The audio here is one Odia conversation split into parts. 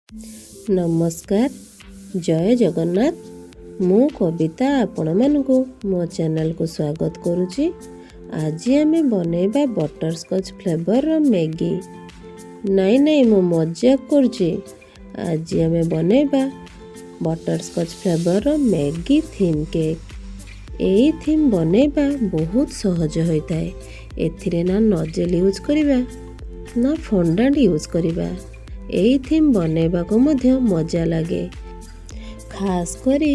ନମସ୍କାର, ଜୟ ଜଗନ୍ନାଥ। ମୁଁ କବିତା ଆପଣମାନଙ୍କୁ ମୋ ଚ୍ୟାନେଲକୁ ସ୍ୱାଗତ କରୁଛି। ଆଜି ଆମେ ବନେଇବା ବଟର ସ୍କଚ୍ ଫ୍ଲେଭରର ମ୍ୟାଗି। ନାଇଁ ନାଇଁ, ମୁଁ ମଜାକ କରୁଛି। ଆଜି ଆମେ ବନେଇବା ବଟର ସ୍କଚ୍ ଫ୍ଲେଭରର ମ୍ୟାଗି ଥିମ୍ କେକ୍। ଏଇ ଥିମ୍ ବନେଇବା ବହୁତ ସହଜ ହୋଇଥାଏ। ଏଥିରେ ନା ନଜେଲ୍ ୟୁଜ୍ କରିବା, ନା ଫଣ୍ଡାଣ୍ଟ ୟୁଜ୍ କରିବା। ଏଇ ଥିମ୍ ବନେଇବାକୁ ମଧ୍ୟ ମଜା ଲାଗେ। ଖାସ୍ କରି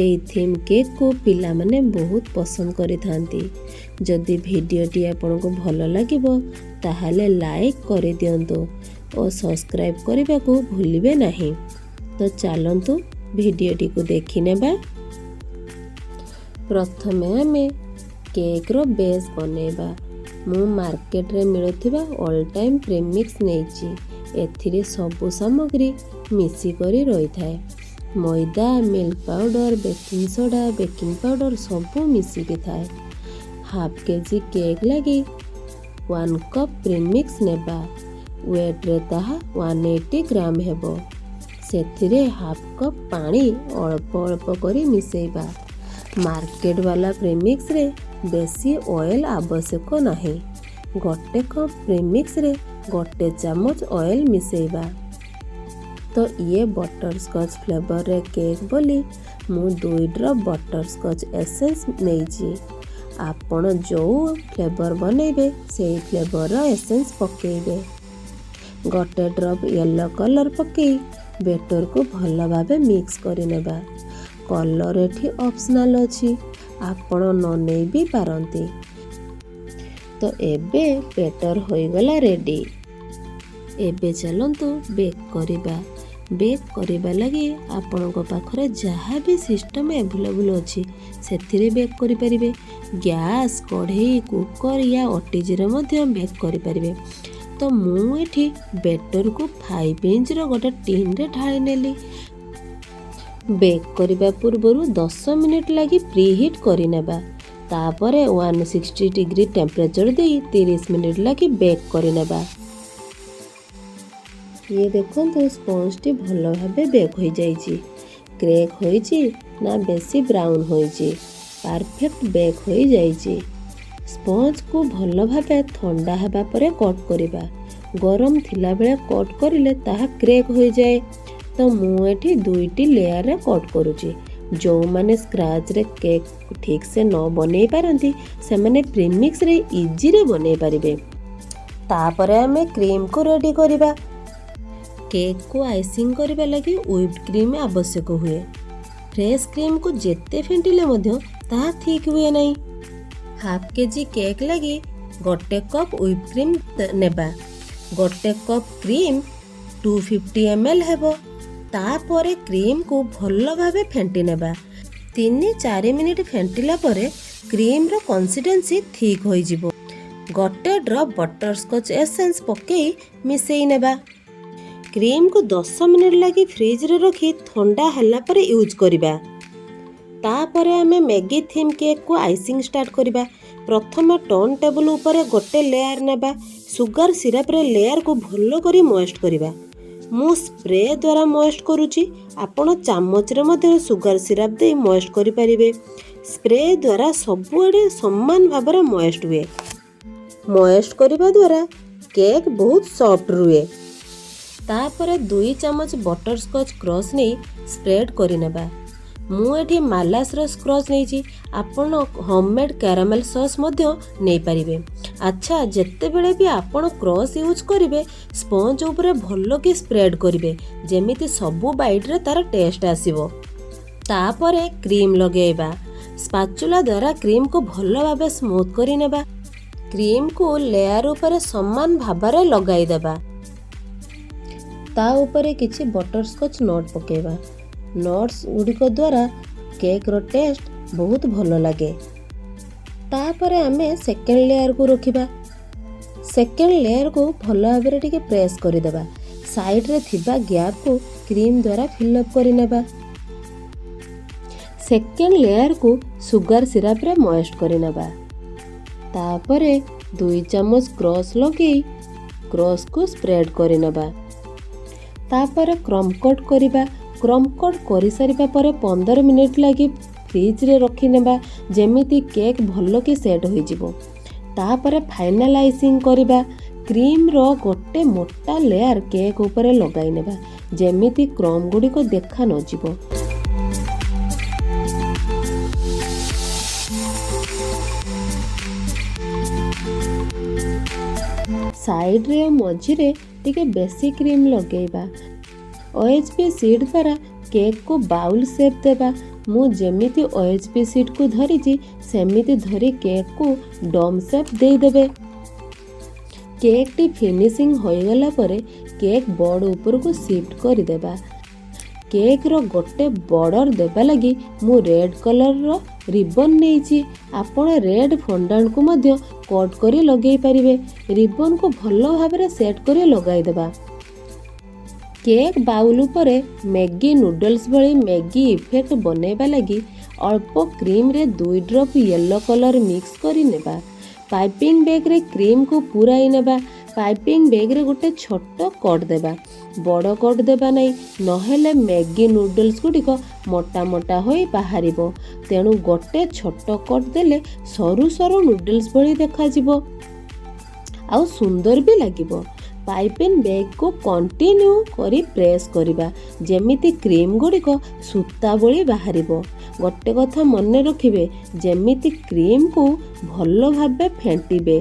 ଏଇ ଥିମ୍ କେକ୍କୁ ପିଲାମାନେ ବହୁତ ପସନ୍ଦ କରିଥାନ୍ତି। ଯଦି ଭିଡ଼ିଓଟି ଆପଣଙ୍କୁ ଭଲ ଲାଗିବ, ତାହେଲେ ଲାଇକ୍ କରିଦିଅନ୍ତୁ ଓ ସବସ୍କ୍ରାଇବ୍ କରିବାକୁ ଭୁଲିବେ ନାହିଁ। ତ ଚାଲନ୍ତୁ, ଭିଡ଼ିଓଟିକୁ ଦେଖିନେବା। ପ୍ରଥମେ ଆମେ କେକ୍ର ବେସ୍ ବନେଇବା। ମୁଁ ମାର୍କେଟରେ ମିଳୁଥିବା ଅଲ୍ ଟାଇମ୍ ପ୍ରିମିକ୍ସ ନେଇଛି। ଏଥିରେ ସବୁ ସାମଗ୍ରୀ ମିଶିକରି ରହିଥାଏ। ମଇଦା, milk powder, baking soda, baking powder ସବୁ ମିଶିକି ଥାଏ। ହାଫ୍ କେଜି କେକ୍ ଲାଗି 1 କପ୍ ପ୍ରିମିକ୍ସ ନେବା। ୱେଟ୍ରେ ତାହା 180 ଗ୍ରାମ ହେବ। ସେଥିରେ ହାଫ୍ କପ୍ ପାଣି ଅଳ୍ପ ଅଳ୍ପ କରି ମିଶାଇବା। ମାର୍କେଟ ବାଲା ପ୍ରିମିକ୍ସରେ ବେଶୀ ଅଏଲ୍ ଆବଶ୍ୟକ ନାହିଁ। 1 କପ୍ ପ୍ରିମିକ୍ସରେ 1 ଚାମଚ ଅଏଲ୍ ମିଶାଇବା। ତ ଇଏ ବଟର ସ୍କଚ୍ ଫ୍ଲେଭରରେ କେକ୍ ବୋଲି ମୁଁ 2 ଡ୍ରପ୍ ବଟର ସ୍କଚ୍ ଏସେନ୍ସ ନେଇଛି। ଆପଣ ଯେଉଁ ଫ୍ଲେଭର ବନେଇବେ, ସେଇ ଫ୍ଲେଭରର ଏସେନ୍ସ ପକାଇବେ। 1 ଡ୍ରପ୍ ୟେଲୋ କଲର୍ ପକାଇ ବେଟରକୁ ଭଲ ଭାବେ ମିକ୍ସ କରିନେବା। କଲର୍ ଏଠି ଅପସନାଲ୍ ଅଛି, ଆପଣ ନ ନେଇ ବି ପାରନ୍ତି। ତ ଏବେ ବେଟର ହୋଇଗଲା ରେଡ଼ି। ଏବେ ଚାଲନ୍ତୁ ବେକ୍ କରିବା। ବେକ୍ କରିବା ଲାଗି ଆପଣଙ୍କ ପାଖରେ ଯାହା ବି ସିଷ୍ଟମ୍ ଆଭେଲେବୁଲ୍ ଅଛି, ସେଥିରେ ବେକ୍ କରିପାରିବେ। ଗ୍ୟାସ୍, କଢ଼େଇ, କୁକର୍ ୟା ଓଟିଜିରେ ମଧ୍ୟ ବେକ୍ କରିପାରିବେ। ତ ମୁଁ ଏଠି ବେଟରକୁ 5 ଇଞ୍ଚର ଗୋଟେ ଟିନ୍ରେ ଢାଳି ନେଲି। ବେକ୍ କରିବା ପୂର୍ବରୁ 10 ମିନିଟ୍ ଲାଗି ପ୍ରିହିଟ୍ କରିନେବା। ତାପରେ 160 ଡିଗ୍ରୀ ଟେମ୍ପରେଚର୍ ଦେଇ 30 ମିନିଟ୍ ଲାଗି ବେକ୍ କରିନେବା। ଇଏ ଦେଖନ୍ତୁ, ସ୍ପଞ୍ଜଟି ଭଲ ଭାବେ ବେକ୍ ହୋଇଯାଇଛି। କ୍ରେକ୍ ହୋଇଛି ନା ବେଶୀ ବ୍ରାଉନ୍ ହୋଇଛି। ପରଫେକ୍ଟ ବେକ୍ ହୋଇଯାଇଛି। ସ୍ପଞ୍ଜକୁ ଭଲ ଭାବେ ଥଣ୍ଡା ହେବା ପରେ କଟ୍ କରିବା। ଗରମ ଥିଲାବେଳେ କଟ୍ କରିଲେ ତାହା କ୍ରେକ୍ ହୋଇଯାଏ। ତ ମୁଁ ଏଠି ଦୁଇଟି ଲେୟାରରେ କଟ୍ କରୁଛି। ଯେଉଁମାନେ ସ୍କ୍ରାଚରେ କେକ୍ ଠିକ୍ସେ ନ ବନେଇ ପାରନ୍ତି, ସେମାନେ ପ୍ରିମିକ୍ସରେ ଇଜିରେ ବନେଇ ପାରିବେ। ତାପରେ ଆମେ କ୍ରିମ୍କୁ ରେଡ଼ି କରିବା। କେକ୍କୁ ଆଇସିଂ କରିବା ଲାଗି ହ୍ୱିପ୍ଡ କ୍ରିମ୍ ଆବଶ୍ୟକ ହୁଏ। ଫ୍ରେଶ୍ କ୍ରିମ୍କୁ ଯେତେ ଫେଣ୍ଟିଲେ ମଧ୍ୟ ତାହା ଥିକ୍ ହୁଏ ନାହିଁ। ହାଫ୍ କେଜି କେକ୍ ଲାଗି 1 କପ୍ ହ୍ୱିପ୍ କ୍ରିମ୍ ନେବା। 1 କପ୍ କ୍ରିମ୍ 250 ml ହେବ। ତାପରେ କ୍ରିମ୍କୁ ଭଲ ଭାବେ ଫେଣ୍ଟି ନେବା। 3-4 ମିନିଟ୍ ଫେଣ୍ଟିଲା ପରେ କ୍ରିମ୍ର କନସିଷ୍ଟେନ୍ସି ଥିକ୍ ହୋଇଯିବ। 1 ଡ୍ରପ୍ ବଟର ସ୍କଚ୍ ଏସେନ୍ସ ପକାଇ ମିଶାଇ ନେବା। କ୍ରିମ୍କୁ 10 ମିନିଟ୍ ଲାଗି ଫ୍ରିଜରେ ରଖି ଥଣ୍ଡା ହେଲା ପରେ ୟୁଜ୍ କରିବା। ତାପରେ ଆମେ ମ୍ୟାଗି ଥିମ୍ କେକ୍କୁ ଆଇସିଂ ଷ୍ଟାର୍ଟ କରିବା। ପ୍ରଥମେ ଟର୍ନ ଟେବୁଲ୍ ଉପରେ ଗୋଟେ ଲେୟାର ନେବା। ସୁଗାର ସିରପ୍ରେ ଲେୟାରକୁ ଭଲ କରି ମଏଷ୍ଟ କରିବା। ମୁଁ ସ୍ପ୍ରେ ଦ୍ୱାରା ମଏଷ୍ଟ କରୁଛି। ଆପଣ ଚାମଚରେ ମଧ୍ୟ ସୁଗାର ସିରପ୍ ଦେଇ ମଏଷ୍ଟ କରିପାରିବେ। ସ୍ପ୍ରେ ଦ୍ୱାରା ସବୁଆଡ଼େ ସମାନ ଭାବରେ ମଏଷ୍ଟ ହୁଏ। ମଏଷ୍ଟ କରିବା ଦ୍ୱାରା କେକ୍ ବହୁତ ସଫ୍ଟ ରୁହେ। ତାପରେ 2 ଚାମଚ ବଟର ସ୍କଚ୍ କ୍ରସ୍ ନେଇ ସ୍ପ୍ରେଡ୍ କରିନେବା। ମୁଁ ଏଠି ମାଲାସର କ୍ରସ୍ ନେଇଛି। ଆପଣ ହୋମମେଡ୍ କ୍ୟାରାମେଲ୍ ସସ୍ ମଧ୍ୟ ନେଇପାରିବେ। ଆଚ୍ଛା, ଯେତେବେଳେ ବି ଆପଣ କ୍ରସ୍ ୟୁଜ୍ କରିବେ, ସ୍ପଞ୍ଜ ଉପରେ ଭଲକି ସ୍ପ୍ରେଡ୍ କରିବେ, ଯେମିତି ସବୁ ବାଇଟ୍ରେ ତା'ର ଟେଷ୍ଟ ଆସିବ। ତାପରେ କ୍ରିମ୍ ଲଗାଇବା। ସ୍ପାଚୁଲା ଦ୍ୱାରା କ୍ରିମ୍କୁ ଭଲ ଭାବେ ସ୍ମୁଥ୍ କରିନେବା। କ୍ରିମ୍କୁ ଲେୟାର ଉପରେ ସମାନ ଭାବରେ ଲଗାଇଦେବା। ତା ଉପରେ କିଛି ବଟର ସ୍କଚ୍ not ପକାଇବା। ନଟ୍ସ ଗୁଡ଼ିକ ଦ୍ୱାରା କେକ୍ର ଟେଷ୍ଟ ବହୁତ ଭଲ ଲାଗେ। ତାପରେ ଆମେ ସେକେଣ୍ଡ ଲେୟାରକୁ ରଖିବା। ସେକେଣ୍ଡ ଲେୟାରକୁ ଭଲ ଭାବରେ ଟିକେ ପ୍ରେସ୍ କରିଦେବା। ସାଇଡ଼ରେ ଥିବା ଗ୍ୟାପକୁ କ୍ରିମ୍ ଦ୍ୱାରା ଫିଲ୍ଅପ୍ କରିନେବା। ସେକେଣ୍ଡ ଲେୟାରକୁ ସୁଗାର ସିରପ୍ରେ ମଏଷ୍ଟ କରିନେବା। ତାପରେ 2 ଚାମଚ କ୍ରସ୍ ଲଗାଇ କ୍ରସ୍କୁ ସ୍ପ୍ରେଡ୍ କରିନେବା। ତାପରେ କ୍ରମ୍ କଟ୍ କରିବା। କ୍ରମ୍ କଟ୍ କରିସାରିବା ପରେ 15 ମିନିଟ୍ ଲାଗି ଫ୍ରିଜରେ ରଖିନେବା, ଯେମିତି କେକ୍ ଭଲକି ସେଟ୍ ହୋଇଯିବ। ତାପରେ ଫାଇନାଲ୍ ଆଇସିଂ କରିବା। କ୍ରିମ୍ର ଗୋଟେ ମୋଟା ଲେୟାର କେକ୍ ଉପରେ ଲଗାଇ ନେବା, ଯେମିତି କ୍ରମ୍ ଗୁଡ଼ିକ ଦେଖା ନଯିବ। ସାଇଡ଼ରେ ଓ ମଝିରେ ଟିକେ ବେଶୀ କ୍ରିମ୍ ଲଗାଇବା। ଓଏଚ୍ ପି ସିଟ୍ ଦ୍ୱାରା କେକ୍କୁ ବାଉଲ୍ ସେପ୍ ଦେବା। ମୁଁ ଯେମିତି ଓଏଚ୍ ପି ସିଟ୍କୁ ଧରିଛି, ସେମିତି ଧରି କେକ୍କୁ ଡୋମ୍ ସେପ୍ ଦେଇଦେବେ। କେକ୍ଟି ଫିନିସିଂ ହୋଇଗଲା ପରେ କେକ୍ ବୋର୍ଡ଼ ଉପରକୁ ସିଫ୍ଟ କରିଦେବା। କେକ୍ର ଗୋଟେ ବର୍ଡ଼ର ଦେବା ଲାଗି ମୁଁ ରେଡ୍ କଲର୍ର ରିବନ୍ ନେଇଛି। ଆପଣ ରେଡ୍ ଫଣ୍ଡାଣ୍ଟକୁ ମଧ୍ୟ କଟ୍ କରି ଲଗାଇ ପାରିବେ। ରିବନ୍କୁ ଭଲ ଭାବରେ ସେଟ୍ କରି ଲଗାଇଦେବା। କେକ୍ ବାଉଲ୍ ଉପରେ ମ୍ୟାଗି ନୁଡଲ୍ସ ଭଳି ମ୍ୟାଗି ଇଫେକ୍ଟ ବନେଇବା ଲାଗି ଅଳ୍ପ କ୍ରିମ୍ରେ 2 ଡ୍ରପ୍ ୟେଲୋ କଲର୍ ମିକ୍ସ କରି ନେବା। ପାଇପିଂ ବ୍ୟାଗ୍ରେ କ୍ରିମ୍କୁ ପୁରାଇ ନେବା। ପାଇପିଂ ବ୍ୟାଗ୍ରେ ଗୋଟେ ଛୋଟ କଟ୍ ଦେବା, ବଡ଼ କଟ୍ ଦେବା ନାହିଁ, ନହେଲେ ମ୍ୟାଗି ନୁଡଲ୍ସ ଗୁଡ଼ିକ ମୋଟା ମୋଟା ହୋଇ ବାହାରିବ। ତେଣୁ ଗୋଟେ ଛୋଟ କଟ୍ ଦେଲେ ସରୁ ସରୁ ନୁଡଲ୍ସ ଭଳି ଦେଖାଯିବ ଆଉ ସୁନ୍ଦର ବି ଲାଗିବ। ପାଇପିଂ ବ୍ୟାଗ୍କୁ କଣ୍ଟିନ୍ୟୁ କରି ପ୍ରେସ୍ କରିବା, ଯେମିତି କ୍ରିମ୍ ଗୁଡ଼ିକ ସୂତା ଭଳି ବାହାରିବ। ଗୋଟେ କଥା ମନେ ରଖିବେ, ଯେମିତି କ୍ରିମ୍କୁ ଭଲ ଭାବେ ଫେଣ୍ଟିବେ,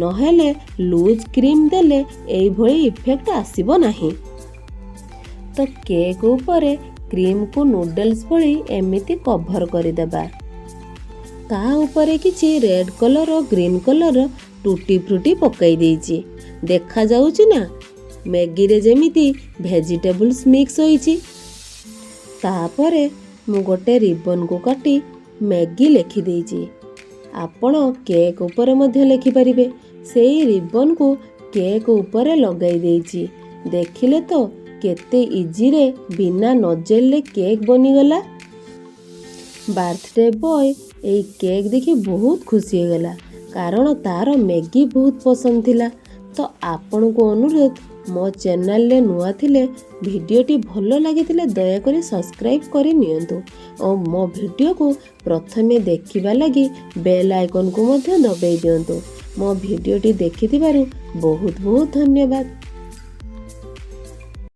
ନହେଲେ ଲୁଜ୍ କ୍ରିମ୍ ଦେଲେ ଏଇଭଳି ଇଫେକ୍ଟ ଆସିବ ନାହିଁ। ତ କେକ୍ ଉପରେ କ୍ରିମ୍କୁ ନୁଡଲ୍ସ ଭଳି ଏମିତି କଭର୍ କରିଦେବା। ତା ଉପରେ କିଛି ରେଡ୍ କଲର୍ ଓ ଗ୍ରୀନ୍ କଲର୍ର ଟୁଟି ଫ୍ରୁଟି ପକାଇ ଦେଇଛି। ଦେଖାଯାଉଛି ନା, ମ୍ୟାଗିରେ ଯେମିତି ଭେଜିଟେବୁଲ୍ସ ମିକ୍ସ ହୋଇଛି? ତାପରେ ମୁଁ ଗୋଟେ ରିବନ୍କୁ କାଟି ମ୍ୟାଗି ଲେଖିଦେଇଛି। ଆପଣ କେକ୍ ଉପରେ ମଧ୍ୟ ଲେଖିପାରିବେ। ସେଇ ରିବନ୍କୁ କେକ୍ ଉପରେ ଲଗାଇ ଦେଇଛି। ଦେଖିଲେ ତ, କେତେ ଇଜିରେ ବିନା ନୋଜେଲରେ କେକ୍ ବନିଗଲା? ବାର୍ଥଡେ ବୟ ଏଇ କେକ୍ ଦେଖି ବହୁତ ଖୁସି ହେଇଗଲା, କାରଣ ତାର ମ୍ୟାଗି ବହୁତ ପସନ୍ଦ ଥିଲା। ତ ଆପଣଙ୍କୁ ଅନୁରୋଧ, ମୋ ଚ୍ୟାନେଲରେ ନୂଆ ଥିଲେ, ଭିଡ଼ିଓଟି ଭଲ ଲାଗିଥିଲେ ଦୟାକରି ସବସ୍କ୍ରାଇବ୍ କରି ନିଅନ୍ତୁ ଓ ମୋ ଭିଡ଼ିଓକୁ ପ୍ରଥମେ ଦେଖିବା ଲାଗି ବେଲ୍ ଆଇକନ୍କୁ ମଧ୍ୟ ଦବାଇ ଦିଅନ୍ତୁ। ମୋ ଭିଡ଼ିଓଟି ଦେଖିଥିବାରୁ ବହୁତ ବହୁତ ଧନ୍ୟବାଦ।